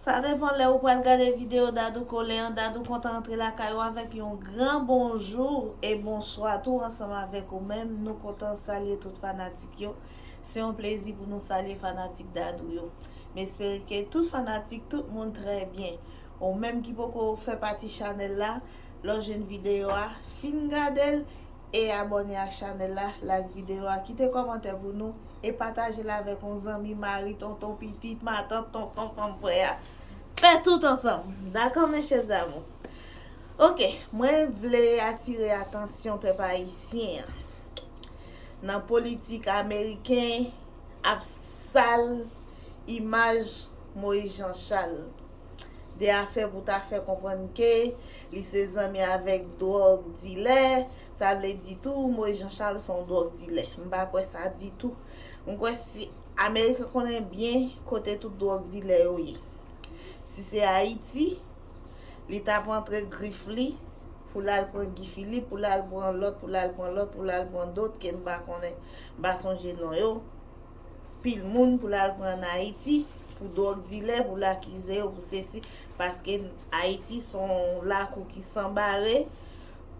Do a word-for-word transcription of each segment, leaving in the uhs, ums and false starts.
Sa depan lè ou pral gade videyo Dadou Kole an. Dadou kontan antre lakay ou avèk yon gran bonjou e bonswa tou ansanm avèk ou menm. Nou kontan salye tout fanatik yo. Se yon plezi pou nou salye fanatik Dadou yo. M espere ke tout fanatik, tout moun trè byen. Ou menm ki poko fè pati chanèl la, lè w jwenn videyo a, fin gade l e abòne ak chanèl la, like videyo a, kite kòmantè pou nou e pataje l avèk yon zanmi, mari, tonton, pitit, matant, tonton, fanm, frè a. Fè tout ansanm. Dakò, mes chers amours? Ok, mwen vle atire atansyon pèp ayisyen an nan politik ameriken ap sal imaj Moïse Jean Charles. De afè pou ta fè konprann ke li se zanmi avèk dwòg dilè, sa vle di tou Moïse Jean Charles se yon dwòg dilè. M pa kwè sa ditou. M kwè si Ameriken konnen byen kote tout dwòg dilè yo ye. Si se Ayiti, li t ap antre grif li pou l al pran Guy Philippe, pou l al pran lòt, pou l al pran lòt, pou l al pran dòt ke m pa konnen, m pa sonje non yo. Pil moun pou l al pran ann Ayiti, pou dwòg dilè, pou l akize yo, pou sesi, paske Ayiti se yon lakou ki san bare.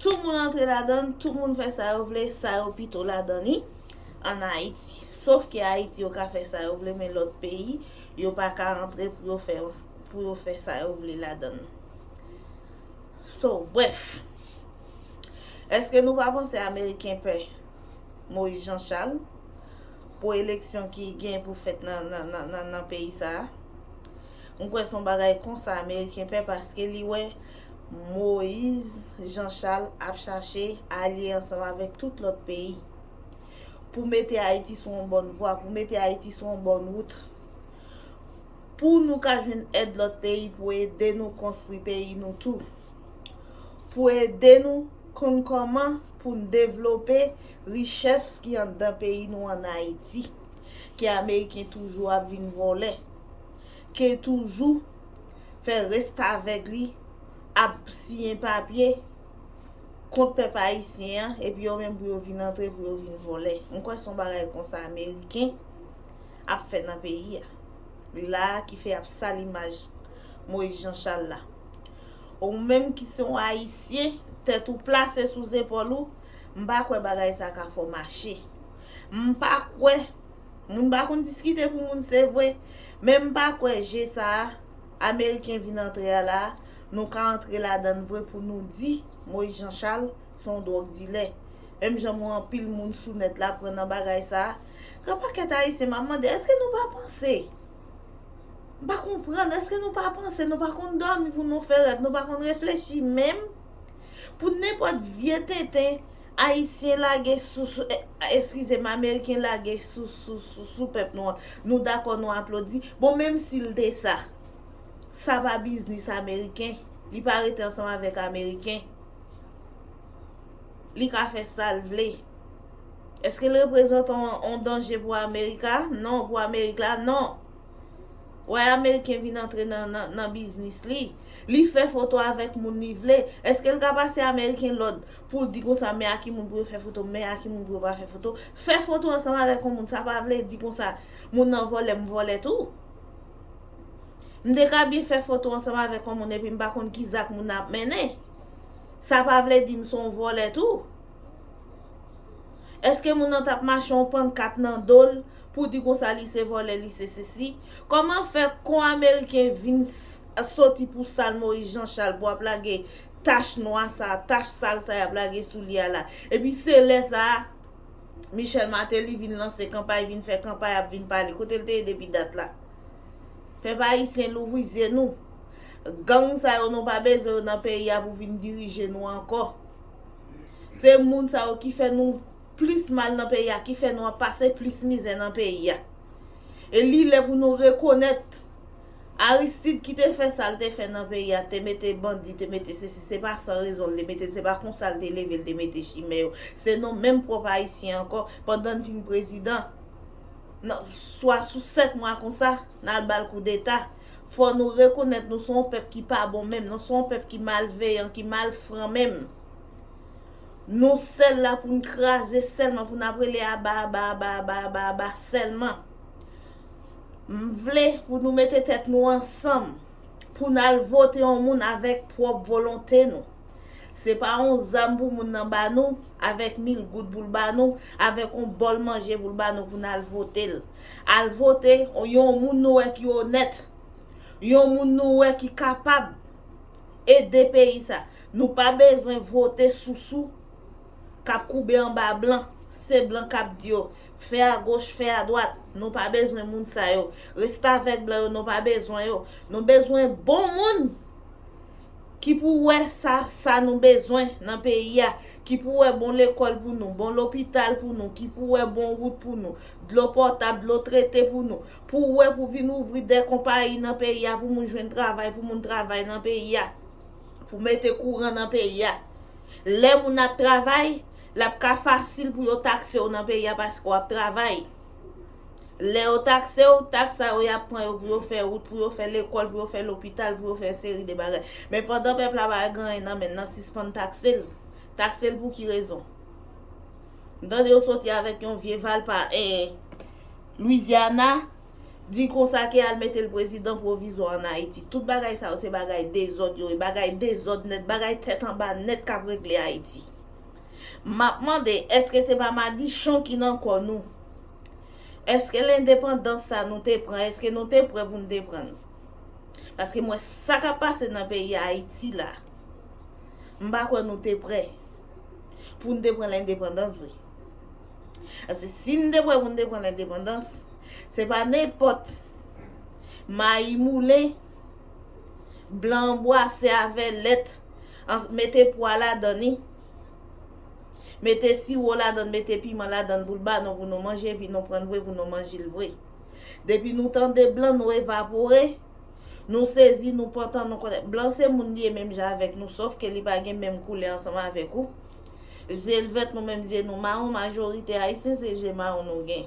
Tout moun antre ladan l, tout moun fè sa yo vle, sa yo pito ladan li ann Ayiti. Sof ke Ayiti yo ka fè sa yo vle, men lòt peyi, yo pa ka antre pou yo fè, pou yo fè sa yo vle ladan l. So, brèf. Èske nou pa panse Ameriken pè Moïse Jean Charles pou eleksyon ki gen pou fèt nan, nan, nan, nan, nan peyi sa a? M kwè se yon bagay konsa Ameriken pè paske li wè Moïse Jean Charles ap chache alye ansanm avèk tout lòt peyi pou mete Ayiti sou yon bòn vwa, pou mete Ayiti sou yon bòn wout. Pou nou ka jwenn èd lòt peyi pou ede nou konstwi peyi nou tou. Pou ede nou konn kòman pou n devlope richès ki anndan peyi nou ann Ayiti, ke Ameriken toujou ap vin vòlè, ke toujou fè restavèk li, ap siyen papye kont pèp ayisyen an, epi yo menm pou yo vin antre, pou yo vin vòlè. M kwè se yon bagay konsa Ameriken ap fè nan peyi a. La a ki fè y ap sal imaj Moïse Jean Charles la. Ou menm ki se yon Ayisyen, tèt ou plase sou zepòl ou, m pa kwè bagay sa ka fè w mache. M pa kwè, moun pa konn diskite pou moun se vre, men m pa kwè je sa a, Ameriken vin antre a la, nou ka antre ladan l vre pou nou di Moïse Jean Charles se yon dwòg dilè. Menm jan mwen anpil moun sou nèt la pran nan bagay sa a. Gran pakèt Ayisyen, m ap mande, èske nou pa panse? M pa konprann, èske nou pa panse, nou pa konn dòmi pou nou fè rèv, nou pa konn reflechi menm? Pou nenpòt vye tenten Ayisyen lage sou, sou, eh, eskize m, Ameriken lage sou, sou, sou, sou pèp nou an, nou dakò, nou aplodi. Bon, menm si l te sa, sa pa biznis Ameriken. Li pa rete ansanm avèk Ameriken. Li ka fè sa l vle. Èske l reprezante yon, yon danje pou Amerika? Non, pou Amerik la, non. Wè Ameriken vin antre nan, nan, nan biznis li. Li fè foto avèk moun li vle. Èske l ka pase Ameriken lòd pou l di konsa, men a ki moun pou yo fè foto, men a ki moun pou yo pa fè foto? Fè foto ansanm avèk yon moun, sa pa vle di konsa, moun nan vòlè, m vòlè tou. M te ka byen fè foto ansanm avèk yon moun epi m pa konn ki zak moun nan ap mennen. Sa pa vle di m se yon vòlè tou. Èske moun nan t ap mache yon pannkat nan do l pou di konsa li se vòlè, li se sesi? Kòman fè kon Ameriken vin s-, soti pou sal Moïse Jean Charles pou ap lage tach nwa sa, tach sal sa y ap lage sou li a la? Epi se lè sa a, Michel Martelly vin lanse kanpay, vin fè kanpay, ap vin pale. Kote l te ye depi dat la? Pèp ayisyen, louvri zye nou. Gang sa yo, nou pa bezwen yo nan peyi a pou vin dirije nou ankò. Se moun sa yo ki fè nou plis mal nan peyi a, ki fè nou ap pase plis mizè nan peyi a. E li lè pou nou rekonèt Aristide ki te fè sa l te fè nan peyi a, te mete bandi, te mete sesi, se pa san rezon l te mete l, se pa konsa l te leve l te mete chimè yo. Se nou menm pwòp Ayisyen ankò, pandan n fin prezidan, nan, swa sou sèt mwa konsa, n al ba l koudeta. Fò nou rekonèt nou se yon pèp ki pa bon menm, nou se yon pèp ki malveyan, ki malfran menm. Nou sèl la pou n kraze sèlman, pou n ap rele aba, aba, aba, aba, aba, aba sèlman. M vle pou nou mete tèt nou ansanm. pou n al vote yon moun avèk pwòp volonte nou. Se pa yon zam pou moun nan ba nou, avèk mil goud pou l ba nou, avèk yon bòl manje pou l ba nou pou n al vote l. Al vote yon moun nou wè ki onèt, yon moun nou wè ki kapab ede peyi sa. Nou pa bezwen vote sousou k ap koube anba blan. Se blan k ap di yo, fè agoch, fè adwat. Nou pa bezwen moun sa yo. Restavèk blan yo, nou pa bezwen yo. Nou bezwen bon moun ki pou wè sa, sa nou bezwen nan peyi a, ki pou wè bon lekòl pou nou, bon lopital pou nou, ki pou wè bon wout pou nou, dlo potab, dlo trete pou nou, pou wè pou vin ouvri de konpayi nan peyi a, pou moun jwenn travay, pou moun travay nan peyi a, pou mete kouran nan peyi a. Lè moun ap travay, l ap ka fasil pou yo takse w nan peyi a paske w ap travay. Lè yo takse w, taks sa yo y ap pran yo pou yo fè wout, pou yo fè lekòl, pou yo fè lopital, pou yo fè seri de bagay. Men pandan pèp la pa gen anyen nan men l, nan sispann takse l. Takse l pou ki rezon? M tande yo soti avèk yon vye valpa, eh, Louisiana, di konsa ke al mete l prezidan pwovizwa ann Ayiti. Tout bagay sa yo se bagay dezòd yo ye, bagay dezòd nèt, bagay tèt anba nèt k ap regle Ayiti. M ap mande, èske se pa madichon ki nan kò nou? Èske lendepandans sa nou te pran, èske nou te prè pou n te pran l? Paske m wè sa k ap pase nan peyi Ayiti la. M pa kwè nou te prè pou n te pran lendepandans vre. Paske si n te prè pou n te pran lendepandans, se pa nenpòt mayi moulen, blan anbwase avè lèt, an, mete pwa ladan li, mete siwo ladan, mete piman ladan pou l ba nou, pou nou manje, epi nou pran l vre, pou nou manje l vre. Depi nou tande blan, nou evapore, nou sezi, nou pantan, nou konnen. Blan se moun li ye menm jan avèk nou, sòf ke li pa gen menm koulè ansanm avèk ou. Je l vèt, nou menm je nou mawon, majorite Ayisyen se je mawon nou gen.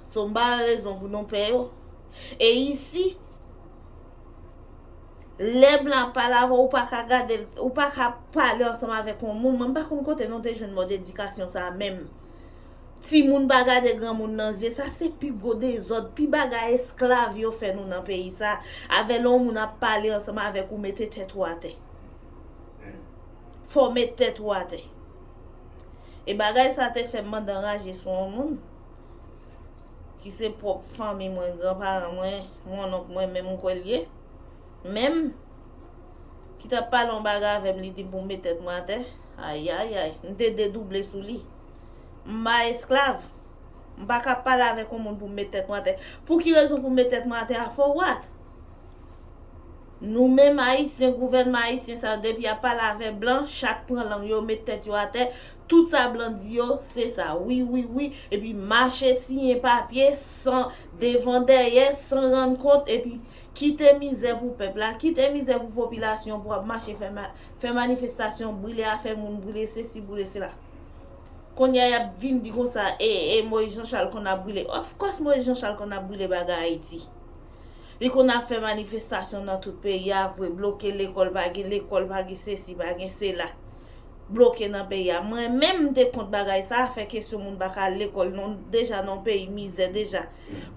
So, m pa wè rezon pou nou pè yo. E isi, lè blan ap pale avè w, ou pa ka gade l, ou pa ka pale ansanm avèk yon moun. Mwen, m pa konn kote nou te jwenn mòd edikasyon sa a menm. Timoun pa gade granmoun nan zye, sa se pi gwo dezòd, pi bagay esklav yo fè nou nan peyi sa. Avè lè yon moun ap pale ansanm avèk ou, mete tèt ou atè. Fò w met tèt ou atè. E bagay sa te fè m mande anraje sou yon moun ki se pwòp fanmi mwen, granparan mwen, monnonk mwen, menm m kwè l ye. Menm ki t ap pale yon bagay avè m, li di m pou m met tèt mwen atè. Ayayay, m te dedouble sou li. M pa esklav. M pa ka pale avèk yon moun pou m met tèt mwen atè. Pou ki rezon pou m met tèt mwen atè a? For what? Nou menm Ayisyen, gouvènman ayisyen sa yo, depi y ap pale avè blan, chak pran lang yo, met tèt yo atè. Tout sa blan di yo, se sa. Wi, wi, wi. Epi mache siyen papye san devan dèyè, san rann kont, epi kite mizè pou pèp la, kite mizè pou popilasyon, pou ap mache fè, ma, fè manifestasyon, brile afè moun, brile sesi, brile sela. Kounye a, y ap vin di konsa, e, e, Moïse Jean Charles konn ap brile. Of course, Moïse Jean Charles konn ap brile bagay Ayiti. Li konn ap fè manifestasyon nan tout peyi a, vre, bloke lekòl, pa gen lekòl, pa gen sesi, pa gen sela. Bloke nan peyi a. Mwen menm, m te kont bagay sa, fè kesyon moun pa ka al lekòl, non, deja nan peyi mizè, deja.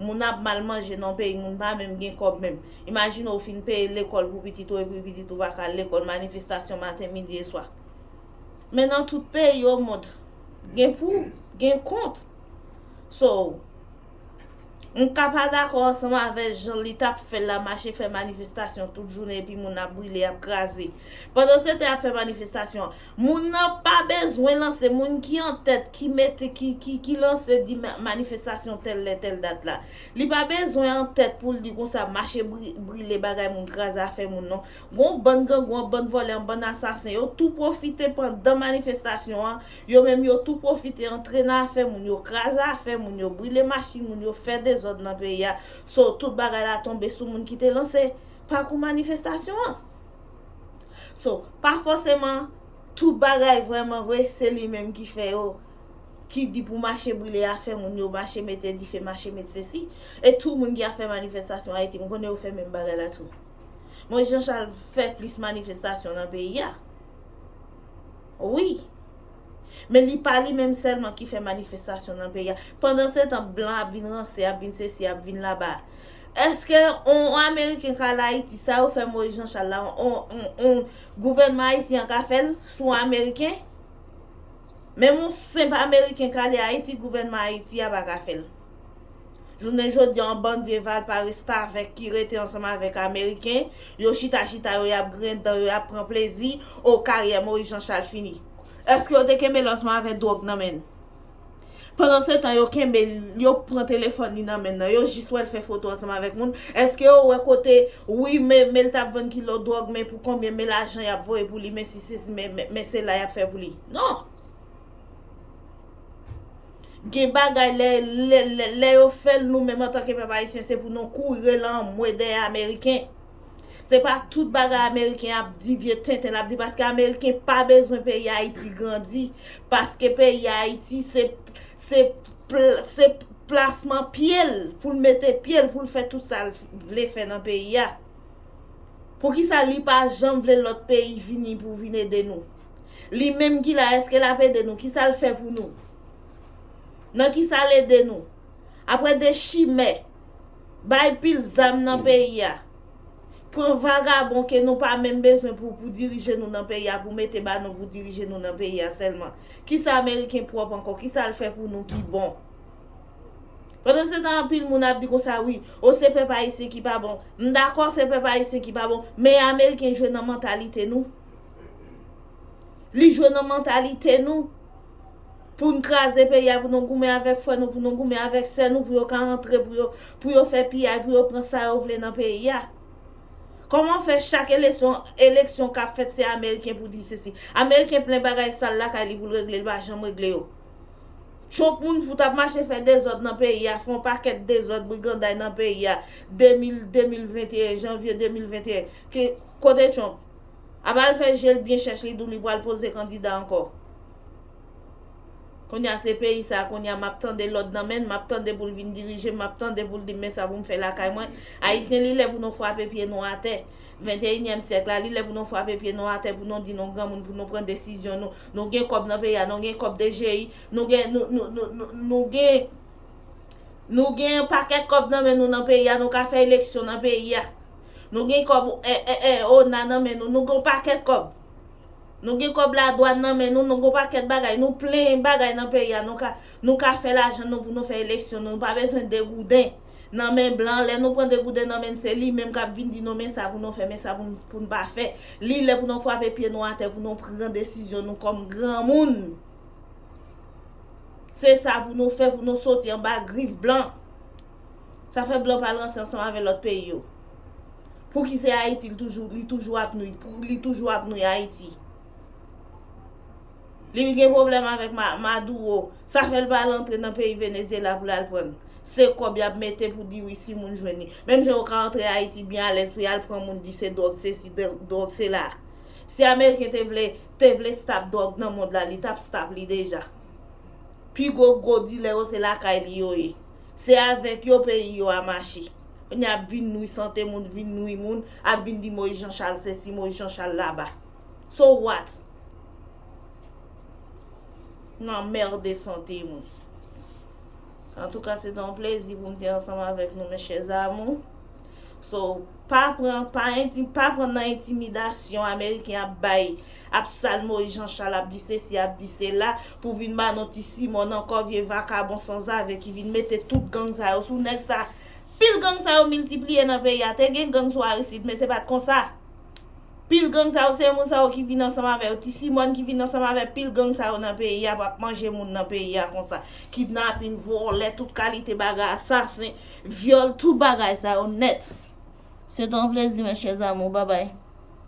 Moun ap mal manje nan peyi, moun pa menm gen kòb menm. Imajine w fin peye lekòl pou pitit ou, epi pitit ou pa ka al lekòl, manifestasyon maten, midi e swa. Men nan tout peyi o mond, gen pou, gen kont. So, m ka pa dakò ansanm avè jan li t ap fè l la, mache fè manifestasyon tout jounen, epi moun ap brile, ap kraze. Pandan se tan y ap fè manifestasyon an, moun nan pa bezwen lanse, moun ki an tèt, ki mete, ki, ki, ki lanse di ma, manifestasyon tèl lè, tèl dat la. Li pa bezwen an tèt pou l di konsa, mache bri, brile bagay moun, kraze afè moun, non. Gon bann grangou, yon bann vòlè, yon bann asasen, yo tou pwofite pandan manifestasyon an, yo menm yo tou pwofite antre nan afè moun, yo kraze afè moun, yo brile machin moun, yo fè dezòd nan peyi a. So, tout bagay la tonbe sou moun ki te lanse pakou manifestasyon an. So, pa fòseman tout bagay vrèman vre, se li menm ki fè yo, ki di pou mache brile afè moun yo, mache mete dife, mache met sesi. E tout moun ki ap fè manifestasyon Ayiti, m konnen yo fè menm bagay la tou. Moïse Jean Charles fè plis manifestasyon nan peyi a. Wi. Men li pa li menm sèlman ki fè manifestasyon nan peyi a. Pandan se tan, blan ap vin ranse, ap vin sesi, ap vin laba. Èske yon Ameriken ka al Ayiti, sa yo fè Moïse Jean Charles la, yon, yon, yon gouvènman ayisyen an ka fè l sou Ameriken? Menm yon senp Ameriken ka ale Ayiti, gouvènman Ayiti a pa ka fè l. Jounen jodi a, yon bann vye valpa restavèk ki rete ansanm avèk Ameriken, yo chita chita, yo y ap griyen dan, yo y ap pran plezi, o, karyè Moïse Jean Charles fini. Èske yo te kenbe l ansanm avèk dwòg nan men l? Pandan se tan yo kenbe l, yo pran telefòn li nan men l nan, yo jis wè l fè foto ansanm avèk moun. Èske yo wè kote, wi, men, men l t ap vann kilo dwòg, men pou konbyen, men lajan y ap voye pou li, men si se, men, men, men se la y ap fè pou li? Non. Gen bagay lè, lè, lè, lè yo fè l, nou menm antanke pèp ayisyen, se pou nou kouri rele anmwe dèyè Ameriken. Se pa tout bagay Ameriken ap di, vye tenten l ap di, paske Ameriken pa bezwen peyi Ayiti grandi, paske peyi Ayiti se, se, pl- se plasman pye l, pou l mete pye l, pou l fè tout sa l vle fè nan peyi a. Poukisa li pa janm vle lòt peyi vini pou vin ede nou? Li menm ki la, èske l ap ede nou? Kisa l fè pou nou? Nan kisa l ede nou? Apre de chimè, bay pil zam nan peyi a. Pran vagabon ke nou pa menm bezwen pou, pou dirije nou nan peyi a, pou mete ba nou pou dirije nou nan peyi a sèlman. Kisa Ameriken pwòp ankò? Kisa l fè pou nou ki bon? Pandan se tan, anpil moun ap di konsa, wi, o, se pèp ayisyen ki pa bon. M dakò, se pèp ayisyen ki pa bon, men Ameriken jwe nan mantalite nou. Li jwe nan mantalite nou. Pou n kraze peyi a, pou nou goumen avèk frè nou, pou nou goumen avèk sè nou, pou yo ka antre, pou yo, pou yo fè piyay, pou yo pran sa yo vle nan peyi a. Kòman fè chak eleksyon, eleksyon k ap fèt, se Ameriken pou di sesi? Ameriken plen bagay sal lakay li pou l regle, li pa janm regle yo. Trump moun fout ap mache fè dezòd nan peyi a, fè yon pakèt dezòd, briganday nan peyi a, de mil, de mil venteyen, janvye de mil venteyen. Ke, kote Trump? Apa l fè je l byen chèch, li di w li pral poze kandida ankò. Kounye a se peyi sa, kounye a m ap tande lòd nan men l, m ap tande pou l vin dirije m, m ap tande pou l di m men sa pou m fè lakay mwen. Ayisyen, li lè pou nou frape pye nou atè. Venteyinyèm syèk la, li lè pou nou frape pye nou atè, pou nou di nou granmoun, pou nou pran desizyon nou. Nou gen kòb nan peyi a, nou gen kòb D G I, nou gen, nou, nou, nou, nou, nou gen, nou gen yon pakèt kòb nan men nou nan peyi a, nou ka fè eleksyon nan peyi a. Nou gen kòb, e, e, e, ona nan men nou, nou gen yon pakèt kòb. Nou gen kòb ladwàn nan men nou, nou gen yon pakèt bagay, nou plen bagay nan peyi a, nou ka, nou ka fè lajan nou pou nou fè eleksyon nou, nou pa bezwen degouden nan men blan, lè nou pran degouden nan men l, se li menm k ap vin di nou men sa pou nou fè, men sa pou n, pou n pa fè. Li lè pou nou frape pye nou atè, pou nou pran desizyon nou kòm granmoun. Se sa pou nou fè, pou nou soti anba grif blan. Sa fè blan pa ranse ansanm avè lòt peyi yo. Pouki se Ayiti li toujou, li toujou ap nwi, pou li toujou ap nwi Ayiti? Li gen pwoblèm avèk Ma-, Maduro. Sa fè l pa al antre nan peyi Venezyela pou l al pran. Se kòb y ap mete pou di wi si moun jwenn li. Menm jan yo ka antre Ayiti byen alèz pou y al pran moun di se dwòg sesi, dwòg sela. Si Ameriken te vle, te vle stop dwòg nan mond la, li t ap stop li deja. Pi gwo, gwo dilè yo se lakay li yo ye. Se avèk yo peyi yo a mache. Kounye a ap vin nwi sante moun, vin nwi moun, ap vin di Moïse Jean Charles sesi, Moïse Jean Charles laba. So what? N anmède sante moun. Antouka, se te yon plezi pou m te ansanm avèk nou, mes chers amours. So, pa pran, pa enti-, pa pran nan entimidasyon Ameriken ap bay, ap sal Moïse Jean Charles, ap di sesi, ap di sela, pou vin ba nou ti Simòn ankò, vye vakabon sanzave ki vin mete tout gang sa yo sou nèg sa. Pil gang sa yo miltipliye nan peyi a. Te gen gang sou Aristide, men se pa t konsa. Pil gang sa yo, se moun sa yo ki vin ansanm avè yo. Ti Simòn ki vin ansanm avè pil gang sa yo nan peyi a, pou ap manje moun nan peyi a konsa. Kidnapin, vòlè, tout kalite bagay, asasen, vyòl, tout bagay sa yo nèt. Se te yon plezi, mes chers amours. Babay.